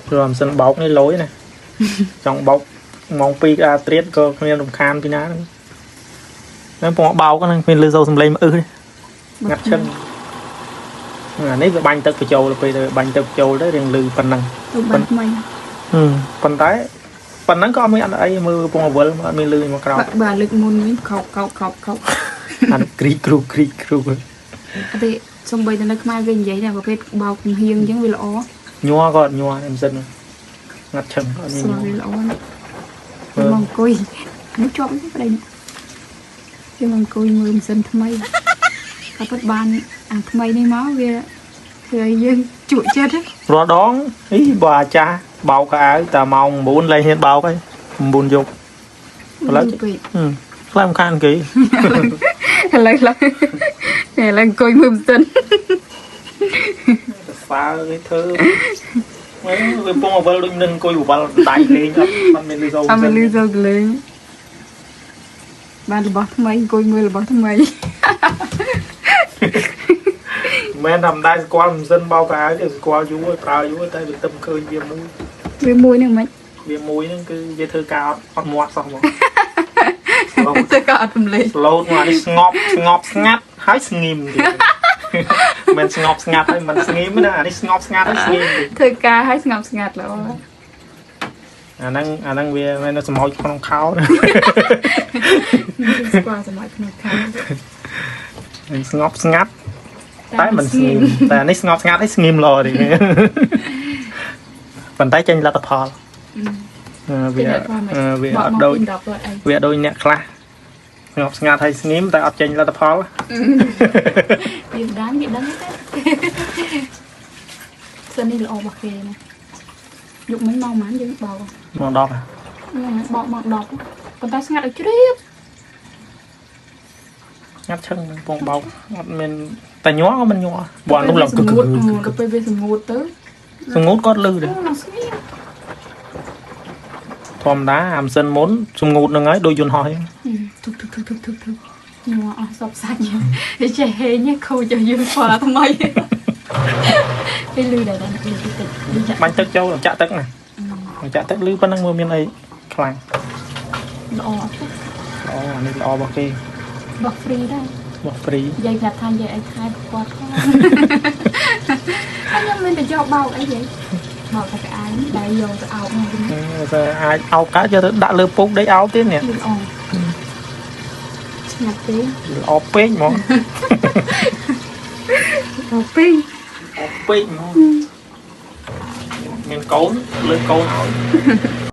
ព្រោះអាម៉ាស៊ីនបោកនេះលយណាចង់បោកម៉ោង2ក្តារត្រៀតក៏គ្មានរំខានពីណាហ្នឹងហ្នឹងពងបោកហ្នឹងគ្មានលឺសូរសំឡេងមកអឹសទេងាត់ឈឹងអានេះវាបាញ់ទឹកបញ្ចូលទៅពេលទៅបាញ់ទឹកបញ្ចូលទៅរៀងលឺប៉ុណ្ណឹង ទៅបានថ្មី ប៉ុន្តែប៉ុណ្ណឹងក៏អត់មានអត់អីមើលកំពុងអវលអត់មានលឺមកក្រោម បើលើកមុនវិញខោកខោកខោកខោក អានគ្រីគ្រូគ្រីគ្រូ អត់ទេសំបីតែនៅខ្មែរវានិយាយតែប្រភេទបោកចំហៀងអញ្ចឹងវាល្អ ញ័រក៏អត់ញ័រដែរម៉ាស៊ីនងាត់ឈឹងអត់មាន ស្ ញ័រ រួលវាល្អណាស់វាមកអង្គុយនេះជាប់នេះប្តីវាមកអង្គុយមើលម៉ាស៊ីនថ្មីក៏ពិតបានអាថ្មីនេះមកវាធ្វើឲ្យយើងជក់ចិត្តហ៎ រាល់ដងអីបើអាចារ្យបោកកៅអៅតែម៉ោង9លែងហ៊ានបោកហើយ9យប់ ឥឡូវ ពេក ហឹមខ្លាំងខានគេ ឥឡូវឡើយឥឡូវអង្គុយមើលម៉ាស៊ីន សើគេធ្វើមើលវាពងអវលដូចនឹងអង្គុយបវលដៃលេងអត់អត់មានលឺសូរ អត់មានលឺសូរកលេងបានរបស់ថ្មីអង្គុយមើលរបស់ថ្មី មិនមែនតែមិនដែរស្គាល់ម៉ាស៊ីនបោកកៅអៅទេស្គាល់យូរហើយប្រើយូរហើយតែវាទឹមឃើញវាមួយ វាមួយហ្នឹងមិន វាមួយហ្នឹងគឺវាធ្វើការអត់អត់មាត់សោះហ្មង ទៅក៏អត់រំលែក លោតមកនេះស្ងប់ស្ងប់ស្ងាត់ហើយស្ងៀមទៀតមិនស្ងប់ស្ងាត់ហើយមិនស្ងៀមណាអានេះស្ងប់ស្ងាត់ហើយស្ងៀមទៀត ធ្វើការឲ្យស្ងប់ស្ងាត់ល្អ អាហ្នឹងអាហ្នឹងវាមិននៅសម្ហុចក្នុងខោណា ស្គាល់សម័យក្នុងខែ នឹងស្ងប់ស្ងាត់តែមិនស្ងៀមតែអានេះស្ងប់ស្ងាត់ហើយស្ងៀមល្អទេប៉ុន្តែចេញលទ្ធផលអឺវាអឺវាអត់ដូច 10អត់អី វាអត់ដូចអ្នកខ្លះស្ងប់ស្ងាត់ហើយស្ងៀមតែអត់ចេញលទ្ធផល វាមិនដានវាដឹងទេសិននេះល្អរបស់គេណាយុគមិញម៉ោងប៉ុន្មានយើងបោក មក10 ហ្នឹងហើយបោកម៉ោង10ប៉ុន្តែស្ងាត់ឲ្យជ្រាប ស្ងាត់ឈឹងនឹងពងបោកអត់មានតែញ័រក៏មិនញ័របើអានោះឡើងគឹក ងួតទៅពេលវាស្ងួតទៅ សងូតគាត់លឺដែរ ឡើងស្ងៀម ធម្មតាអាម៉ាស៊ីនមុនសងូតហ្នឹងហើយដូចយន្តហោះអញ្ចឹង ទុកទុកទុកទុកទុកទុកញ័រអស់សពសាច់ឯចេះហេងខូចឲ្យយើងផលថ្មីពេលលឺដែរលឺតិចតិចលឺចាក់ បាញ់ទឹកចូលចាក់ទឹកណាចាក់ទឹកលឺប៉ុណ្ណឹងមើលមានអីខ្លាំង ល្អអត់ទេ ល្អអានេះល្អរបស់គេ បោះ free ដែរ បោះ free យាយប្រាប់ថាយាយឲ្យថែគាត់ផងហើយខ្ញុំមានតែយកបោកអីយាយបោកតែក្អែមដែលយកទៅអោបមកវិញ តែអាចអោបកើតយកទៅដាក់លើពុកដេកអោបទៀតនេះ វាល្អស្ងាត់ទេ ល្អពេកហ្មង ល្អពេក ល្អពេកហ្មងមានកូនលើកូនឲ្យ